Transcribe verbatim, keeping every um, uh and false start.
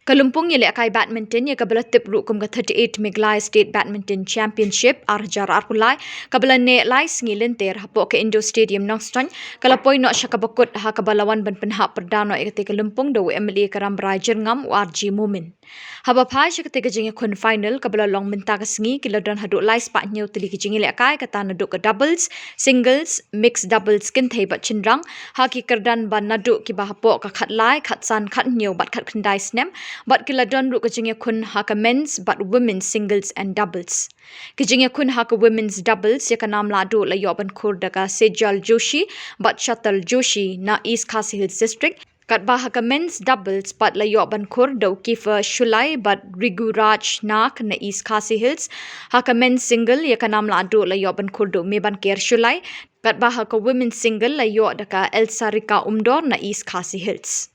Ka lympung ïalehkai badminton ïa kaba la tip ruh kum ka thirty-eight Meghalaya State Badminton Championship ar hajar arphew lai, kaba la neh lai sngi lynter hapoh ka Indoor Stadium Nongstoiñ, ka la poi noh sha kaba kut, ha kaba la wan ban pynhap pyrda noh ïa katei ka lympung da u M L A ka Rambrai Jyrngam, u R G Momin. Haba phai sha katei ka jingïakhun final kaba la long mynta ka sngi, ki la don haduh lai spah hynñiew tylli ki jingïalehkai, kata naduh ka doubles, singles, mixed doubles kynthei bad shynrang, ha ki kyrdan ba naduh kiba hapoh ka khatlai, khatsan, khathynñiew bad khatkhyndai snem, bad ki la don ruh ka jingïakhun ha ka men's bad women's singles and doubles. Ki jingïakhun ha ka women's doubles ïa ka nam lahduh la ïoh ban khur da ka Sejal Joshi bad Shatal Joshi na East Khasi Hills District, katba ha ka men's doubles pat la ïoh ban khur da u Kiefer Shullai bad Riguraj Nag na East Khasi Hills. Ha ka men's single ïa ka nam lahduh la ïoh ban khur da u Mebanker Shullai, katba ha ka women's single la ïoh da ka Elsarika Umdor na East Khasi Hills.